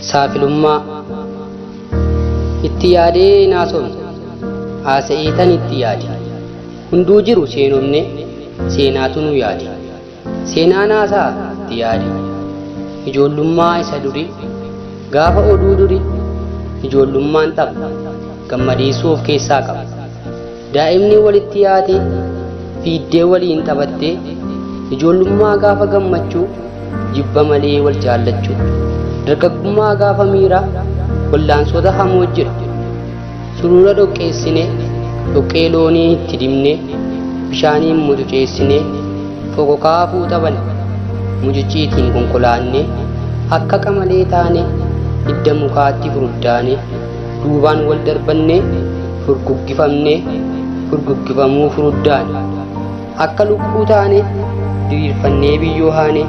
Saafilummaa itti yaadee naasofne haasa'ee tan itti yaade hunduu jiru seenofne seenaatu nu yaade seenaa naasaa itti yaade ijoollummaa isa duri gaafa oduu duri ijoollummaan tapha gammadeessuu of keessaa qaba daa'imni walitti yaate fiiddee waliin taphattee ijoollummaa gaafa gammachuu jibba malee wal jaallachuu dargaggummaa gaafa miiraa wallaansota hamoo jira sulula dhoqqeessine dhoqqee loonii itti dibne bishaaniin mucuceessine fokokaa fuuxaban mucuciitiin konkolaanne akka qamalee taane hidda mukaatti furuddaane duubaan wal darbanne furguggifamne furguggifamuu furuddaane akka lukkuu taane diriirfannee biyyoo haane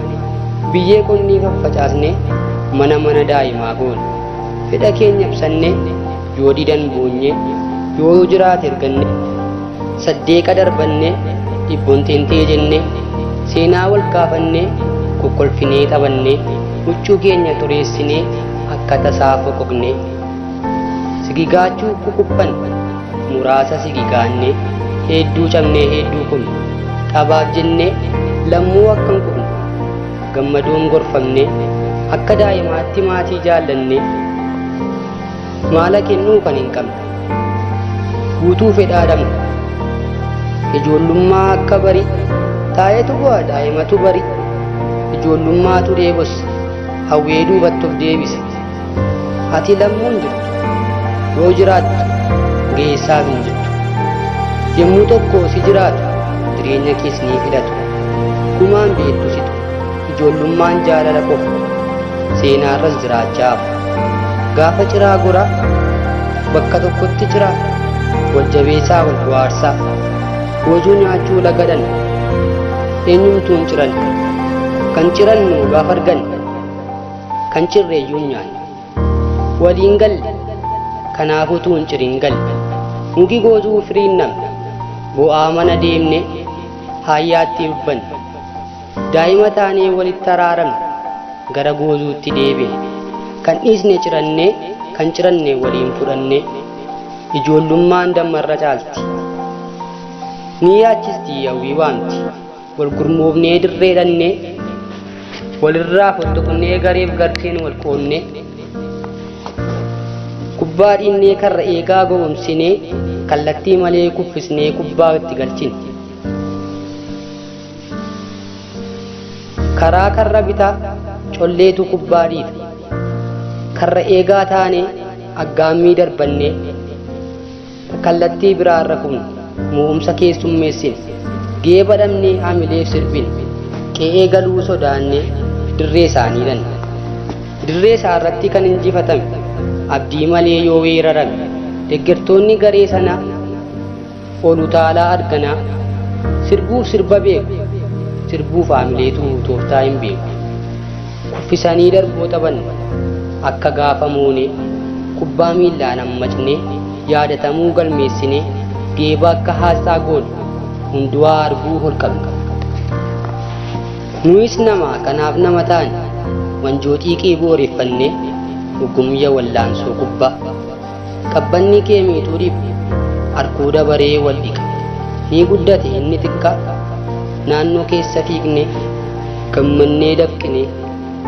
biyyee qonnii faffacaasne mana mana daa'imaa goone fedha keenya ibsanne yoo didan boonye yoo jiraate erganne saddeeqa darbanne dhibboonteentee jenne seenaa wal gaafanne kokkolfinee taphanne huccuu keenya xureessine akka tasaa foqoqne sigigaachuu kukuphan muraasa sigigaanne hedduu cabnee hedduu kufne taphaaf jenne lammuu akka hin kufne gammadoon gorfamne akka daa'imaatti maatii jaallanne maala kennuu kan hin qabne guutuu fedhaa dhabne ijoollummaa akka bari taa'etu bu'a daa'imatu bari ijoollummaatu dheebossa hawwee duubatti of deebisa ati lammuun jirtu yoo jiraattu geessaaf hin jirtu yommuu tokko si jiraatu jireenya kees ni filatu gumaan beektu situ ijoollummaan jaalala qofa seenaarras jiraachaa hafa gaafa ciraa gora bakka tokkotti ciraa wal jabeessaa wal bohaarsaa goojuu nyaachuu lagadhan eenyumtuun ciran kan cirannu gaafa arganne kan cirreeyyuu hin nyaanne waliin galle kanaaf utuu hin cirin galle muki goozuu firiin namne bu'aa mana deemne haayyaatti dubbanne daa'ima taanee walitti araaramne gara goozuutti deebine kan dhiisne ciranne kan ciranne waliin fudhanne ijoollummaan dammarra caalti ni yaachisti hawwii waamti wal gurmoofnee dirree dhanne walirraa fottoqnee gareef garteen wal qoonne kubbaa dhiinnee karra eegaa gowwomsinee kallattii malee kuffisnee kubbaa itti galchine. Karaa karra bitaa colleetu kubbaa dhiita. Karra eegaa taanee aggaammii darbannee kallattii biraarra kufne mo'umsa keessummeessine geeba dhabnee hamileef sirbine qe'ee galuu sodaannee dirree isaanii dhanne. Dirree isaarratti kan injifatame abdii malee yoo weerarame deeggartoonni garee sanaa ol utaalaa arganaa sirbuuf sirba beeku sirbuuf haamileetu tooftaa hin beeku kuffisanii darboo taphanne akka gaafa moonee kubbaa miillaan hammacnee yaadatamuu galmeessinee geeba akka haasxaa goone hundumaa arguu holqabne. Nuyis nama kanaaf nama taane wanjoo xiiqii bu'uureffannee dhugumya wallaansoo kubbaa. Qabbanni kee miituu dhibu arkuu dabaree wal dhiqa. Ni guddate inni xiqqaa naannoo keessa fiigne gammannee dafqine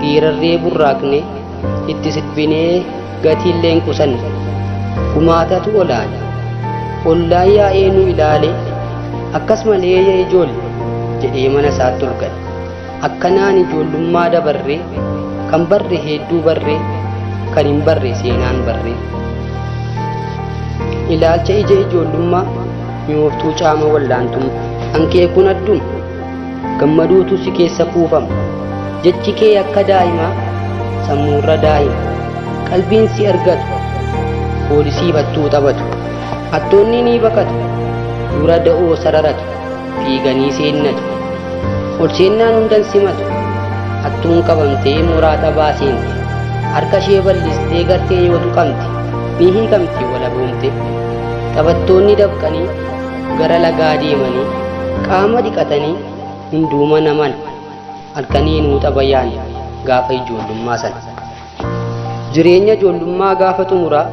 geerarree burraaqne itti sirbinee gatiillee hin qusanne. Gumaatatu olaane ollaan yaa'ee nu ilaale akkas malee ya ijoolle jedhee mana isaatti ol gale. Akkanaan ijoollummaa dabarree kan barre hedduu barree kan hin barre seenaan barree. Ilaalcha ija ijoollummaa mi'ooftuu caama wallaantummaa kan kee kun adduma gammaduutu si keessa kuufama jechi kee akka daa'imaa sammuurra daa'ima qalbiin si argatu poolisii fattuu taphatu hattoonni ni baqatu dura da'oo sararatu fiiganii seennatu ol seennaan hundan simatu hattuun qabamtee mooraa taphaa seente harka ishee bal'istee gartee yoo tuqamte ni hiikamti walaboomte taphattoonni dafqanii gara lagaa deemanii qaama dhiqatanii hunduuma naman halkanii nuu tapha yaane gaafa ijoollummaa sana. Jireenya ijoollummaa gaafa xumuraa,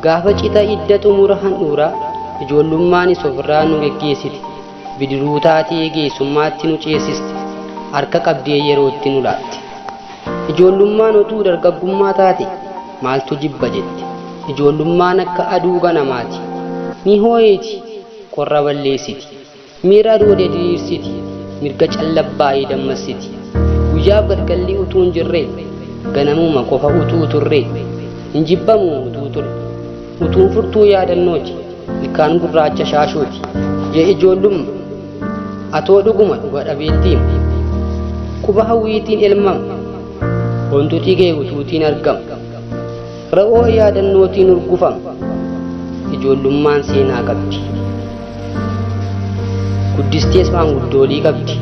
gaafa cita idda xumura handhuuraa, ijoollummaan ofirraa nu geggeessiti. Bidiruu taatee geessummaatti nu ceesisti. Harka qabdee yerootti nu laatti. Ijoollummaan utuu dargaggummaa taate maaltu jibba jetti. Ijoollummaan akka aduu ganamaati. Ni hoo'eeti, qorra balleessiti. Miira adoodee diriirsiti, mirga callabbaa'ee dammassiti. Guyyaaf galgalli utuu hin jirre, ganamuma qofa utuu turre, hin jibbamu utuu ture. Utuun furtuu yaadannooti, ilkaan gurraacha shaashooti. Yee ijoollumma, atoo dhuguma dhuga dhabeettiim. Quba hawwiitiin elmama, wantooti kee utuutiin argama. Ra'oo yaadannootiin urgufama. Ijoollummaan seenaa qabdi. Guddistees maanguddoolii qabdi.